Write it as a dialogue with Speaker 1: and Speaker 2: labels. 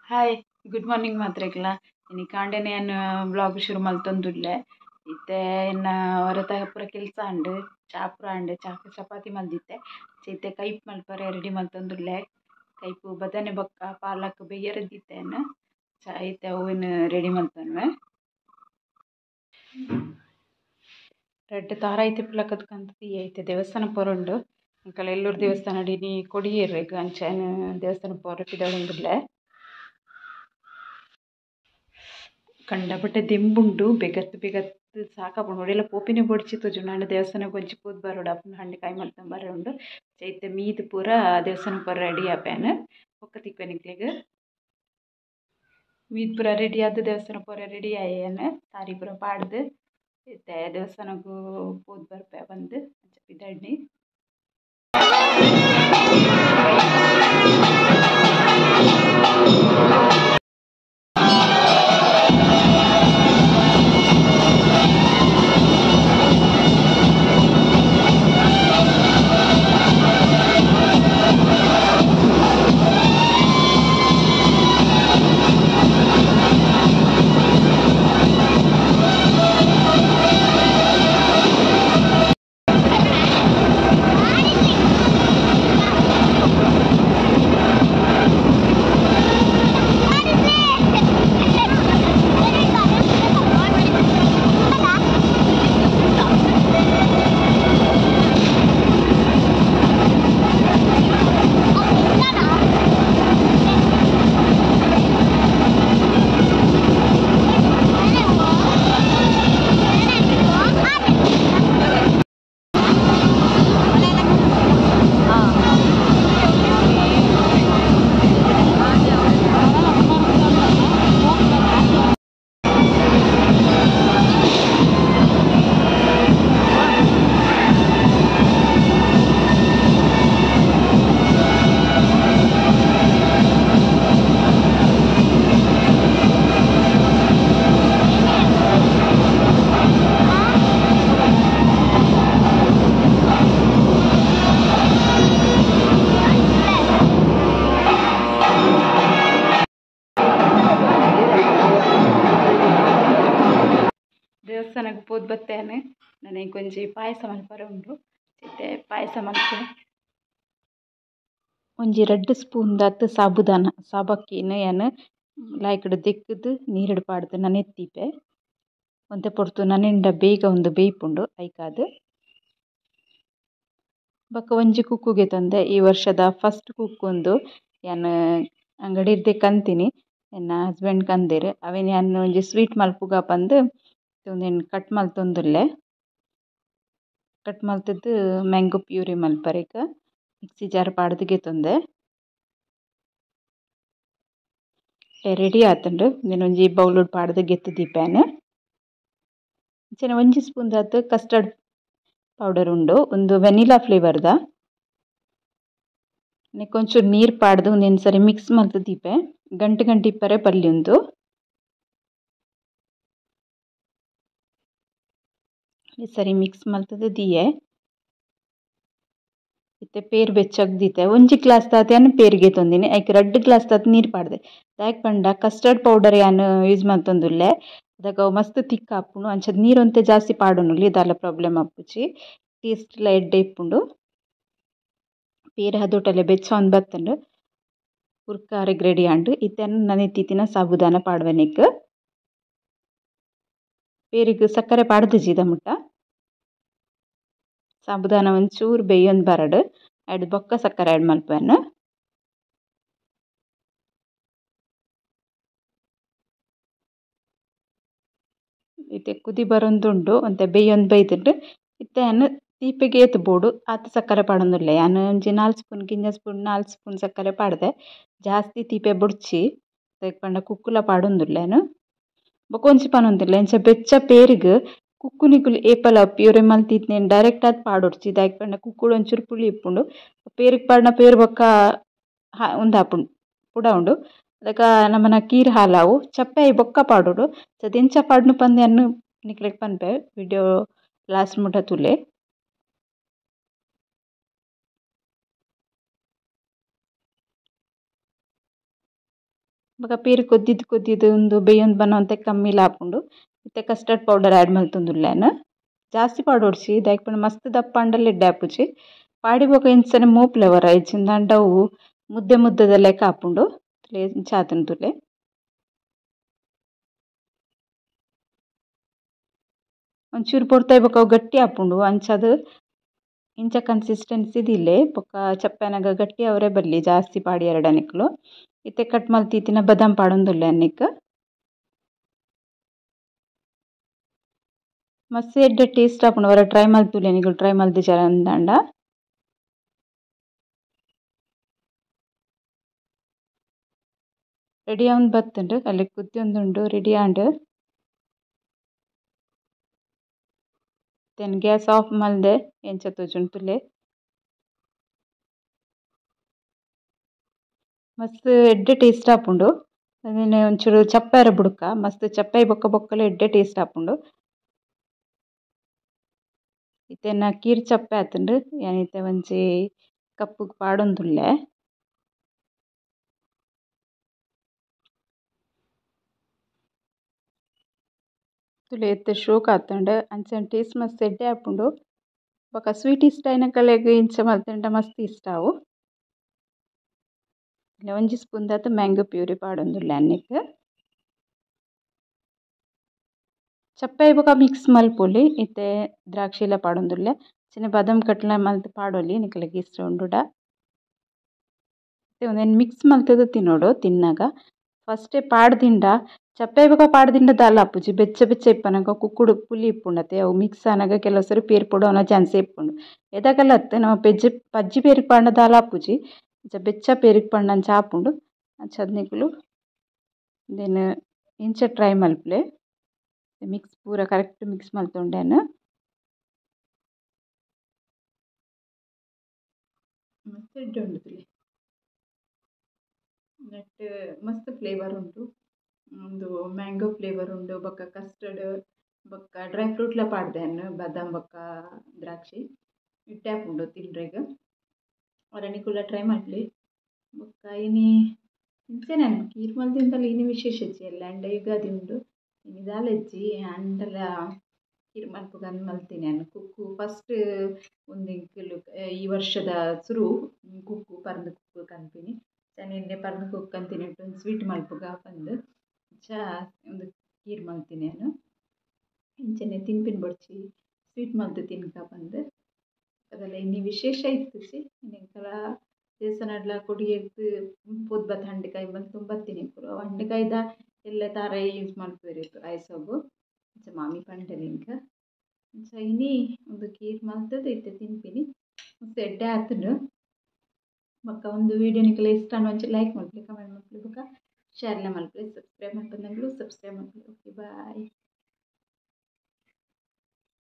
Speaker 1: Hi good morning ಮಾತ್ರೆಗ್ಲ ಇನಿ ಕಾಂಡೆನೆ ಯಾನ್ vlog ಶುರು ಮಲ್ತೊಂದುಲ್ಲೆ ಇತ್ತೆ ಎನ್ನ ಹೊರತ ಪೂರ ಕೆಲಸ ಆಂಡ್ ಚಾ ಪೂರ ಆಂಡ್ ಚಾಕ್ ಚಪಾತಿ ಮಲ್ದಿತ್ತೆ ಇತ್ತೆ ಕೈಪ್ ಮಲ್ಪರೆ ರೆಡಿ ಮಲ್ತೊಂದುಲ್ಲೆ ಕೈಪು ಬದನೆ ಬೊಕ್ಕ ಪಾಲಕ್ ಬೆಯ್ಯರೆ ದೀತೆ ಚಾ ಇತ್ತೆ ಅವೆನ್ ರೆಡಿ ಮಲ್ತೊನ್ವೆ ರಡ್ಡ್ ತಾರಾಯಿ ತಿಪ್ಪುಲಕದ್ ಕಂತ್ ಐತೆ ದೇವಸ್ಥಾನ ಪೋರುಂಡು ಅಂಕಲ್ ಎಲ್ಲೂರು ದೇವಸ್ಥಾನ ಇನಿ ಕೊಡಿಯೇರ್ ಅಂಚ ದೇವಸ್ಥಾನ ಪೋರೆ ಪಿದಡೊಂದುಲ್ಲೆ ಕಂಡಪಟ್ಟೆ ದೆಂಬುಂಡು ಬೆಗತ್ತು ಬೆಗತ್ತು ಸಾಕಾಪುಂಡು ಒಡೆಲ ಪೋಪಿನೆ ಬೊಡ್ಚಿ ತೋಜುಂಡು ಆಂಡ ದೇವಸ್ಥಾನಗ್ ಒಂಜಿ ಪೋದು ಬರೋಡು ಅಪ್ಪುನ ಹಂಡೆ ಕಾಯಿ ಮಲ್ತೊಂದು ಬರ ಉಂಡು ಇತ್ತೆ ಮೀದ್ ಪೂರ ದೇವಸ್ಥಾನ ಪೂರ ರೆಡಿ ಆಪೇನ್ ಬೊಕ್ಕ ತಿಕ್ವೆ ನಿಕ್ಲೆಗ್ ಮೀದ್ ಪೂರ ರೆಡಿ ಆದ್ ದೇವಸ್ಥಾನ ಪೂರ ರೆಡಿ ಆಯೇನ್ ಸಾರಿ ಪೂರ ಪಾಡ್ದ್ ಇತ್ತೆ ದೇವಸ್ಥಾನಗ್ ಪೋದು ಬರ್ಪೆ ಬಂದು ಅಂಚ ಪಿದಡ್ನಿ. ದೇವಸ್ಥಾನಕ್ಕೆ ಪೋದು ಬತ್ತೇನೆ ನನಗೆ ಒಂಜಿ ಪಾಯಸ ಮಲ್ಪರೆ ಉಂಡು ಇತ್ತೆ ಪಾಯಸ ಮಲ್ಪೆ ಒಂಜಿ ರಡ್ಡ್ ಸ್ಪೂನ್ ದಾತ್ ಸಾಬುದಾನ ಸಾಬಕ್ಕಿನ ಯಾನ್ ಲಾಯ್ಕಡ್ ದೆಕ್ಕುದು ನೀರುಡು ಪಾಡ್ದು ನನೆತ್ತೀಪೆ ಒಂತೆ ಪೊರ್ತು ನನೆಂಡ ಬೇಗ ಒಂದು ಬೇಯ್ಪುಂಡು ಐಕಾದ್ ಬೊಕ್ಕ ಒಂಜಿ ಕುಕ್ಕುಗೆ ತಂದೆ ಈ ವರ್ಷದ ಫಸ್ಟ್ ಕುಕ್ಕು ಉಂದು ಯಾನ್ ಅಂಗಡಿರ್ದೆ ಕಂತೀನಿ ಎನ್ನ ಹಸ್ಬೆಂಡ್ ಕಂದೆರ್ ಅವೆನ್ ಯಾನ್ ಒಂಜಿ ಸ್ವೀಟ್ ಮಲ್ಪುಗ ಪಂದ್ ಉಂದೆನ್ ಕಟ್ ಮಲ್ತೊಂದುಲ್ಲೆ ಕಟ್ ಮಲ್ತುದು ಮ್ಯಾಂಗೋ ಪ್ಯೂರಿ ಮಲ್ಪರೆಗ್ ಮಿಕ್ಸಿ ಜಾರ್ ಪಾಡ್ದು ಗೆತೊಂದೆ ರೆಡಿ ಆತುಂಡು ಉಂದೆನ್ ಒಂಜಿ ಬೌಲುಡು ಪಾಡ್ದು ಗೆತ್ತು ದೀಪೇನ್ ಅಂಚನೆ ಒಂಜಿ ಸ್ಪೂನ್ ದಾತ್ ಕಸ್ಟರ್ಡ್ ಪೌಡರ್ ಉಂಡು ಉಂದು ವೆನಿಲಾ ಫ್ಲೇವರ್ದ ನೆಕ್ಕ್ ಒಂಚೂರು ನೀರು ಪಾಡ್ದು ಉಂದೆನ್ ಸರಿ ಮಿಕ್ಸ್ ಮಲ್ತು ದೀಪೆ ಗಂಟು ಗಂಟು ಇಪ್ಪರೆ ಬಲ್ಲಿ ಉಂದು ಸರಿ ಮಿಕ್ಸ್ ಮಲ್ತುದು ದೀಯೆ ಇತ್ತೆ ಪೇರ್ ಬೆಚ್ಚಗ್ ದೀತೆ ಒಂಜಿ ಗ್ಲಾಸ್ ದಾತ್ ಯಾನ್ ಪೇರ್ಗೆ ತೊಂದಿನಿ ಐಕ್ ರಡ್ಡ್ ಗ್ಲಾಸ್ ದಾತ್ ನೀರು ಪಾಡ್ದೆ ದಾಯೆಗ್ ಪಂಡ ಕಸ್ಟರ್ಡ್ ಪೌಡರ್ ಯಾನ್ ಯೂಸ್ ಮಲ್ತೊಂದುಲ್ಲೆ ಅದಗ ಅವು ಮಸ್ತ್ ತಿಕ್ ಆಪುಂಡು ಅಂಚ ನೀರು ಒಂತೆ ಜಾಸ್ತಿ ಪಾಡೊನುಲಿ ದಾಲ ಪ್ರಾಬ್ಲಮ್ ಆಪುಜಿ ಟೇಸ್ಟ್ ಲ ಎಡ್ಡೆ ಇಪ್ಪುಂಡು ಪೇರ್ ಹದೊಟಲೆ ಬೆಚ್ಚೊಂದು ಬತ್ತುಂಡು ಉರ್ಕಾರೆಗ್ ರೆಡಿ ಆಂಡ್ ಇತ್ತೆ ನನೆತ್ತಿತ್ತಿನ ಸಾಬುದಾನ ಪಾಡ್ವೆ ನೆಕ್ಕ್ ಪೇರಿಗೆ ಸಕ್ಕರೆ ಪಾಡ್ದಿಜಿ ಮುಟ್ಟ ಸಾಬುದಾನ ಒಂಚೂರು ಬೇಯೊಂದು ಬರಡು ಐಡ್ ಬೊಕ್ಕ ಸಕ್ಕರೆ ಆ್ಯಡ್ ಮಲ್ಪುವೆನ್ ಇತ್ತೆ ಕುದಿ ಬರೊಂದುಂಡು ಒಂತೆ ಬೇಯೊಂದು ಬೈದುಂಡು ಇತ್ತೆ ಯಾನ್ ತೀಪೆಗ್ ಏತ್ ಬೋಡು ಆತ್ ಸಕ್ಕರೆ ಪಾಡೊಂದುಲ್ಲೆ ಯಾನ್ ಒಂಜಿ 4 ಸ್ಪೂನ್ ಕಿಂಜ ಸ್ಪೂನ್ 4 ಸ್ಪೂನ್ ಸಕ್ಕರೆ ಪಾಡ್ದೆ ಜಾಸ್ತಿ ತೀಪೆ ಬೊಡ್ಚಿ ದಾಯೆಗ್ ಪಂಡ ಕುಕ್ಕುಲ ಪಾಡೊಂದುಲ್ಲೆ ಯಾನ್ ಬೊಕ್ಕ ಒಂಜಿ ಪನೊಂದುಲ್ಲೆ ಇಂಚ ಬೆಚ್ಚ ಪೇರಿಗ್ ಕುಕ್ಕು ನಿಕುಲು ಏಪಲ ಪ್ಯೂರೆ ಮಲ್ತಿತ್ನೇನ್ ಡೈರೆಕ್ಟ್ ಆದ್ ಪಾಡೊಡ್ಚಿ ದಾಯೆಗ್ ಪಂಡ ಕುಕ್ಕುಡು ಒಂಚೂರು ಪುಳಿ ಇಪ್ಪುಂಡು ಪೇರಿಗೆ ಪಾಡ್ನ ಪೇರು ಬೊಕ್ಕ ಉಂದಾಪುಂಡು ಪುಡ ಉಂಡು ಅದಕ್ಕ ನಮನ ಕೀರ್ ಹಾಲಾವು ಚಪ್ಪೆ ಬೊಕ್ಕ ಪಾಡೊಡು ಎಂಚ ಪಾಡ್ನು ಪಂದ್ ಯಾನ್ ನಿಕ್ಲೆಗ್ ಪನ್ಪೆ ವಿಡಿಯೋ ಲಾಸ್ಟ್ ಮುಟ ತೂಲೆ. ಬೊಕ ಪೇರು ಕೊದ್ದಿದ್ದು ಕೊದ್ದಿದ್ದು ಉಂದು ಬೇಯೊಂದು ಬನ್ನವಂತೆ ಕಮ್ಮಿಲ ಆಪುಂಡು. ಇತ್ತೆ ಕಸ್ಟರ್ಡ್ ಪೌಡರ್ ಆ್ಯಡ್ ಮಲ್ತೊಂದುಲ್ಲೆ ಜಾಸ್ತಿ ಪಾಡೊಡ್ಚಿ ದಾಯೆಗ್ ಪಂಡ ಮಸ್ತ್ ದಪ್ಪ ಆಂಡಲ ಎಡ್ಡೆ ಆಪುಜಿ. ಪಾಡಿ ಬೊಕ ಇಂಚನೆ ಮೋಪ್ಲೆವರ ಇಜ್ಜಿಂದಾಂಡ ಅವು ಮುದ್ದೆ ಮುದ್ದೆದ ಲೆಕ್ಕ ಆಪುಂಡು. ಇಂಚ ಆತುಂಡು ತೂಲೆ. ಒಂಚೂರು ಪೊರ್ತಾಯಿ ಬೊಕ ಅವು ಗಟ್ಟಿ ಆಪುಂಡು. ಅಂಚಾದ್ ಇಂಚ ಕನ್ಸಿಸ್ಟೆನ್ಸಿ ದಿಲೆ ಬೊಕ ಚಪ್ಪೆನಗ ಗಟ್ಟಿ ಅವರೇ ಬರಲಿ ಜಾಸ್ತಿ ಪಾಡಿ ಎರಡನಿಕ್ಲು. ಇತ್ತೆ ಕಟ್ ಮಲ್ತಿತ್ತಿನ ಬದಾಮ್ ಪಾಡೊಂದುಲ್ಲೆ ಅನ್ನಿಕ್. ಮಸ್ತ್ ಎಡ್ಡೆ ಟೇಸ್ಟ್ ಆಪುಂಡು. ವರ ಟ್ರೈ ಮಲ್ತುಲೆ ನಿಕುಲು ಟ್ರೈ ಮಲ್ತಿಜಾರ ಅಂದಾಂಡ. ರೆಡಿ ಆವೊಂದು ಬತ್ತುಂಡು. ಅಲ್ಲಿ ಕುದ್ಯೊಂದುಂಡು ರೆಡಿ ಆಂಡ್. Then gas off ಮಲ್ದೆ ಎಂಚ ತೋಜುಂಡು ತೂಲೆ. ಮಸ್ತ್ ಎಡ್ಡೆ ಟೇಸ್ಟ್ ಆಪುಂಡು. ಅದೇನೆ ಒಂಚೂರು ಚಪ್ಪೆರ ಬುಡ್ಕ ಮಸ್ತ್ ಚಪ್ಪೆ ಬೊಕ್ಕ ಬೊಕ್ಕಲ ಎಡ್ಡೆ ಟೇಸ್ಟ್ ಆಪುಂಡು. ಇತ್ತೆನ ಕೀರ್ ಚಪ್ಪೆ ಆತುಂಡು. ಯಾನ್ ಇತ್ತೆ ಒಂಜಿ ಕಪ್ಪುಗ್ ಪಾಡೊಂದುಲ್ಲೆ. ತೂಲೆ ಇತ್ತೆ ಶೋಕ್ ಆತುಂಡು. ಅಂಚನೆ ಟೇಸ್ಟ್ ಮಸ್ತ್ ಎಡ್ಡೆ ಆಪುಂಡು. ಬೊಕ ಸ್ವೀಟ್ ಇಷ್ಟ ಆಯಿನಕಲೆಗ್ ಇಂಚ ಮಲ್ತುಂಡ ಮಸ್ತ್ ಇಷ್ಟ ಅವು. ಒಂಜಿ ಸ್ಪೂನ್ ದಾತ್ ಮ್ಯಾಂಗೋ ಪ್ಯೂರಿ ಪಾಡೊಂದುಲ್ಲೆ ಅನ್ನಿಕ್. ಚಪ್ಪೆ ಬೊಕ ಮಿಕ್ಸ್ ಮಲ್ಪೊಲಿ. ಇತ್ತೆ ದ್ರಾಕ್ಷಿಲ ಪಾಡೊಂದುಲ್ಲೆ. ಅಂಚನೆ ಬಾದಾಮ್ ಕಟ್ಲ ಮಲ್ತ್ ಪಾಡೊಲಿ ನಿಕಲೆಗ್ ಇಷ್ಟ ಉಂಡುಡ. ಇತ್ತೆ ಉಂದೆನ್ ಮಿಕ್ಸ್ ಮಲ್ತುದು ತಿನ್ನೊಡು. ತಿನ್ನಗ ಫಸ್ಟೇ ಪಾಡ್ದಿಂಡ ಚಪ್ಪೆ ಬೊಕ ಪಾಡ್ದಿಂಡ ದಾಲ ಆಪುಜಿ. ಬೆಚ್ಚ ಬೆಚ್ಚ ಇಪ್ಪನಗ ಕುಕ್ಕುಡು ಪುಲಿ ಇಪ್ಪುಂಡತೆ ಅವು ಮಿಕ್ಸ್ ಆನಗ ಕೆಲವು ಸರಿ ಪೇರ್ ಪೊಡವನ ಚಾನ್ಸ್ ಇಪ್ಪುಂಡು. ಎದಗಲ ಅತ್ತ್ ನಮ ಪಜ್ಜಿ ಪೇರಿಗೆ ಪಾಡ್ಂಡ ದಾಲ ಆಪುಜಿ. ಅಂಚ ಬೆಚ್ಚ ಪೇರಿಗೆ ಪಾಡ್ಂಡ ಅಂಚ ಆಪುಂಡು. ಅಂಚಾದ್ ನಿಕುಲು ಉಂದೆನ್ ಇಂಚ ಟ್ರೈ ಮಲ್ಪುಲೆ. ಮಿಕ್ಸ್ ಪೂರ ಕರೆಕ್ಟ್ ಮಿಕ್ಸ್ ಮಲ್ತೊಂಡೆನ್. ಮಸ್ತ್ ಎಡ್ಡೆ ಉಂಡು ತೂಲೆ. ನೆಟ್ ಮಸ್ತ್ ಫ್ಲೇವರ್ ಉಂಟು. ಉಂದು ಮ್ಯಾಂಗೋ ಫ್ಲೇವರ್ ಉಂಡು ಬೊಕ ಕಸ್ಟರ್ಡ್ ಬೊಕ ಡ್ರೈ ಫ್ರೂಟ್ಲ ಪಾಡ್ದೆನ್ ಬಾದಾಮ್ ಬೊಕ ದ್ರಾಕ್ಷಿ. ಎಡ್ಡೆ ಆಪುಂಡು ತಿನ್ರೆಗ್. ಒರ ನಿಕುಲ ಟ್ರೈ ಮಲ್ಪುಲೆ. ಬೊಕ ಇನಿ ಇಂಚನೆ ಕೀರ್ ಮಲ್ದಿಂಡಲ ಇನಿ ವಿಶೇಷ ಇಜ್ಜಿ ಎಲ್ಲ ಅಂಡ ಯುಗಾದಿ ಉಂಡು. ಇನಿ ದಾಲ ಇಜ್ಜಿ ಆಂಡಲ ಕೀರ್ ಮಲ್ಪುಗಂದ್ ಮಲ್ತಿನಿ ಯಾನ್. ಕುಕ್ಕು ಫಸ್ಟ್ ಉಂದು ಎಂಕುಲು ಈ ವರ್ಷದ ಸುರು ಕುಕ್ಕು ಪರ್ಂದ್ ಕುಕ್ಕು ಕನ್ಪಿನಿ. ನಿನ್ನೆ ಪರ್ಂದ್ ಕುಕ್ಕು ಅಂತಿನೆಟ್ ಒಂದು ಸ್ವೀಟ್ ಮಲ್ಪುಗ ಪಂದ್ ಅಂಚ ಉಂದು ಕೀರ್ ಮಲ್ತಿನಿ ಯಾನ್. ಇಂಚನೆ ತಿನ್ಪಿನ ಬೊಡ್ಚಿ ಸ್ವೀಟ್ ಮಲ್ತ್ ತಿನ್ಕ ಪಂದ್. ಅದೆಲ್ಲ ಇನಿ ವಿಶೇಷ ಇತ್ತುಜಿ. ಇನಿ ಎಂಕಲ ದೇವಸ್ಥಾನಡ್ಲ ಕೊಡಿಯೆರ್ದ್ ಪೋದು ಬತ್ತ ಹಂಡೆಕಾಯಿ ಮಲ್ತೊಂದು ಬತ್ತಿನಿ ಎಂಕುಲು. ಅವು ಹಂಡೆಕಾಯಿದ ಎಲ್ಲೆ ತಾರಾಯಿ ಯೂಸ್ ಮಲ್ಪುವೆರ್ ಪಾಯಸೊಗು. ಅಂಚ ಮಾಮಿ ಪಂಡೆರ್ ಎಂಕ್. ಅಂಚ ಇನಿ ಉಂದು ಕೀರ್ ಮಲ್ತುದು ಇತ್ತೆ ತಿನ್ಪಿನಿ. ಮಸ್ತ್ ಎಡ್ಡೆ ಆತುಂಡು. ಬೊಕ ಉಂದು ವೀಡಿಯೋ ನಿಕಲೆ ಇಷ್ಟ ಆಂಡ ಒಂಚೂರು ಲೈಕ್ ಮಲ್ಪುಲೆ, ಕಮೆಂಟ್ ಮಲ್ಪುಲೆ ಬೊಕ ಶೇರ್ಲ ಮಲ್ಪುಲೆ. ಸಬ್ಸ್ಕ್ರೈಬ್ ಮಲ್ಪಂದಂಗ್ಲು ಸಬ್ಸ್ಕ್ರೈಬ್ ಮಲ್ಪುಲೆ. Okay bye.